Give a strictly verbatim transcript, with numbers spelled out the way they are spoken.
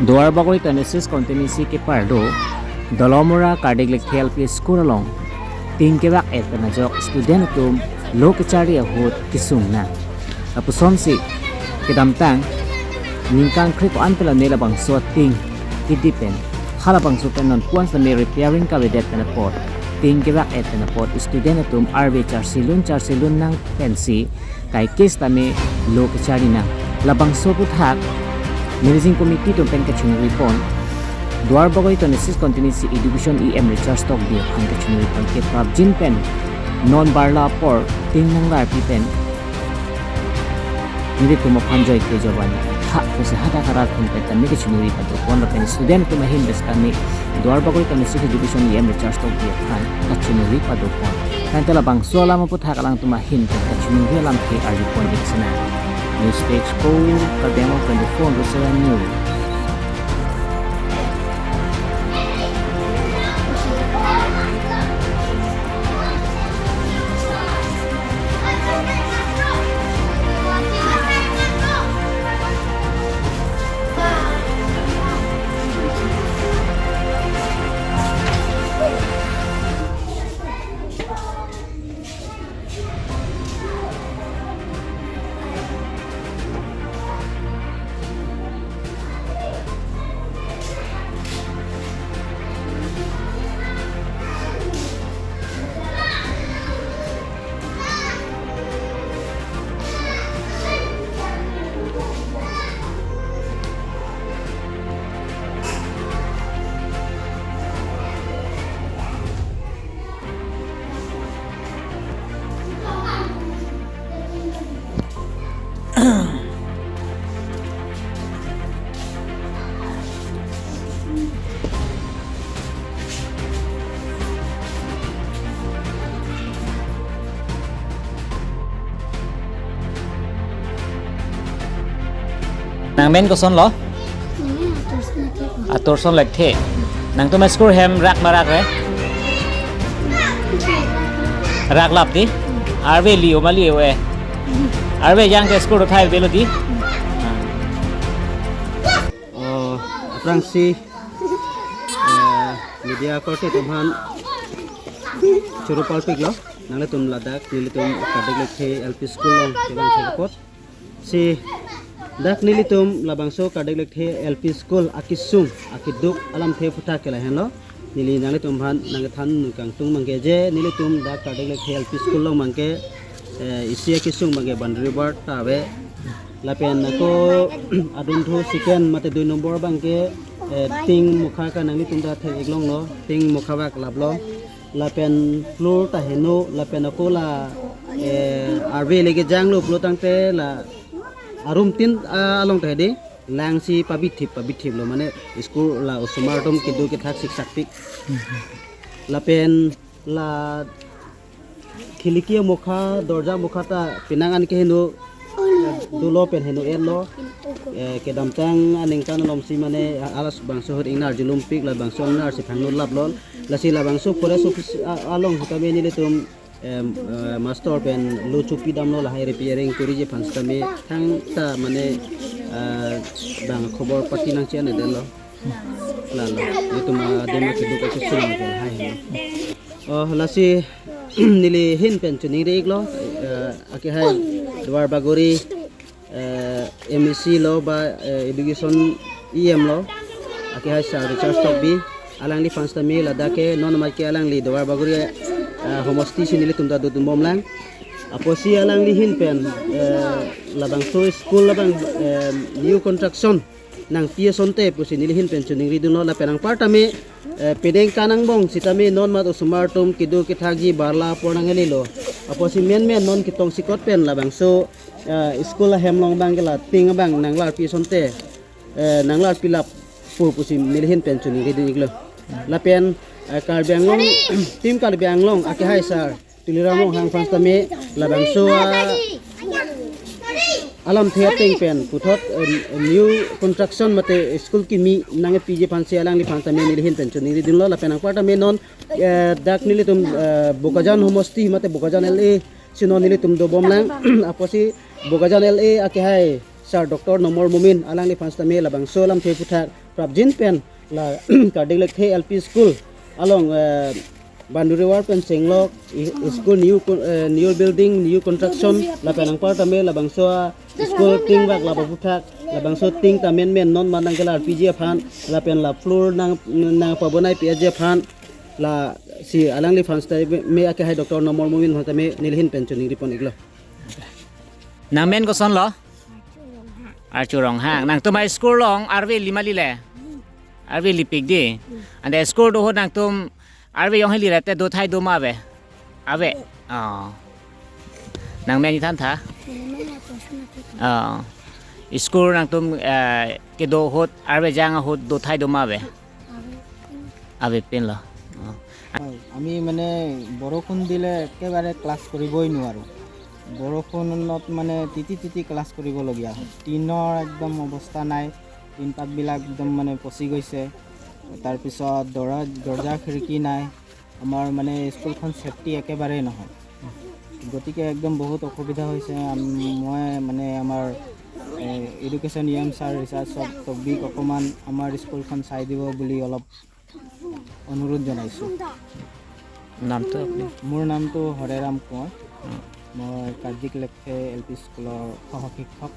Duar Bagori twenty-six constituency kepardo Dolamara Kardik Lekthe L P School along ting kevak-et pen ajok student atum lo kecharli ahut kesung nang. Lapusonsi kedamtang ningkan kre-ko-an pen lane labangso ating kedip pen, halabangso pen nonpu-an sitame repairing kavedet pen apot, ting kevak-et pen apot student atum arve charsilun charsilun nang pensi kaiketa sitame lo kecharli nang. Labangso aputhak managing committee atum pen kachiningri pon, Duar Bagori twenty-six constituency education E M Richard Tokbi aphan kachiningri pon ke prapjin pen non barla apor ting nanglarpi pen nelitum aphan joike jovan tha pusi hadak arat atum pen tame kachiningri pado pon lapen student atum ahin pen sitame Duar Bagori twenty-six education E M Richard Tokbi aphan kachiningri pado pon. Tangte labangso alam aputhak alangtum ahin pen kachiningri alam ke arju pon ik sinang. News Desk, Karbi Anglong twenty-four into seven News. Nangmen kosonlo? Nangmen Atorson Lekthe. Atorson Lekthe. Nangtum school hem rak ma rak re? Rak lap di? Arve li-o ma li-o-e? Arve jangte school athai avelo di? Oh, aphrangsi, eh, media korte atum aphan choro parpiklo, nanglitum ladak nelitum Kardik Lekthe L P School along kevang thek apot. Si dak nelitum labangso Kardik Lekthe L P School akesung akeduk alamthe aputhak ke lahenlo. Neli nanglitum aphan nangkethan nangkangtung abangke je nelitum dak Kardik Lekthe L P School along abangke, eh, isi akesung abangke boundary wall ta ave. Lapen ako adunthu second mate dui nombor abangke, eh, ting mukha ke nanglitum ta thek-ik longlo, ting mukha vak laplo. Lapen floor ta heno, lapen ako la, eh, arve le kejanglo pulo tangte la arum tin, ah, along ta hedi, langsi pabithip pabithiplo, mane school la osomar atum kedo kethak siksak pik. Lapen la khiliki mukha, dorja mukha ta penang an ke heno dolo pen heno-etlo. Eh, kedamtang aningkan alomsi mane alas bangso ahut ingnar arjulum pik, labangso ingnar si thangno laplo. Lasi labangso forest office a-, along sitame nelitum, em, eh, master pen lo chopi damlo, lahai repairing koriji aphan sitame thangta mane, eh, bang khobor pati nangchi-an-edetlo. Lalo, nelitum, ah, adim akeduk akesung abangke lahai helo. Oh, lasi neli ahin pen choningri-iklo, eh, akehai Duar Bagori, eh, M A C lo ba, eh, education E M lo, akehai Sir Richard Tokbi, alangliphan sitame ladak ke non amat ke alangli Duar Bagori, eh, homosti si nelitum ta dodunbomlang. Apotsi alangli ahin pen, eh, labangso school labang, eh, new construction nangpi asonte pusi neli ahin pen choningridunlo, lapen anparta me, eh, penang kanangbong sitame non amat osomar atum kedo kethakji barla apor nanglelo. Apotsi menmen non ketongsikot pen labangso, eh, school ahem along abangke la ting abang nanglarpi asonte, eh, nanglarpi lap pu pusi neli ahin pen choningridun-iklo. Lapen, eh, Karbi Anglong, Team Karbi Anglong akehai Sir Tuliram Ronghang aphan sitame labangso, ah, alamthe ateng pen puthot, eh, new construction mate school kimi nangpiji aphansi alangliphan tame neli ahin pen choningridunlo, lapen anparta me non, eh, dak nelitum, eh, Bokajan homosti mate Bokajan L A si non nelitum dobomlang. Apotsi Bokajan L A akehai Sir Doctor Nomol Momin alangliphan sitame labangso alamthe aphuthak prapjin pen la Kardik Lekthe L P School along, eh, boundary wall pen chenglok i-, school new con-, eh, new building, new construction lapen anparta me labangso a-school tingvak lapu aphuthak, labangso ting ta menmen non ma nangkelarpiji aphan lapen la floor nang, nangpabonai piji aphan lasi alangliphan sitame akehai Doctor Nomol Momin aphan sitame nelihin pen choningri pon-iklo. Nangmen kosonlo? Archu Ronghang. Nangtum a-school along arve lima lile? Arve lipik di. Ante school do ahut nangtum arve jong hili rete dothai do ma ave? Ave. Oh. Nangmen ithan tha? Oh. School nangtum, eh, kedo ahut arve jang ahut dothai do ma ave? Avepinlo. Oh. হয়, আমি মানে বৰষুণ দিলে একেবাৰে ক্লাছ কৰিবই নোৱাৰোঁ। বৰষুণত মানে তিতি তিতি ক্লাছ কৰিবলগীয়া হয়। টিনৰ একদম অৱস্থা নাই, টিনপাতবিলাক একদম মানে পচি গৈছে। তাৰপিছত দৰা-, দৰ্জা খিৰিকী নাই। আমাৰ মানে স্কুলখন ছেফটি একেবাৰেই নহয়। গতিকে একদম বহুত অসুবিধা হৈছে। আম-, মই মানে আমাৰ, এ, education E M sir Richard তকবিক অকণমান আমাৰ স্কুলখন চাই দিব বুলি অলপ অনুৰোধ জনাইছোঁ। নামটো আপুনি? মোৰ নামটো হৰেৰাম কোঁৱৰ। উম। মই কাৰ্জিক লেকথে এল পি স্কুলৰ সহশিক্ষক।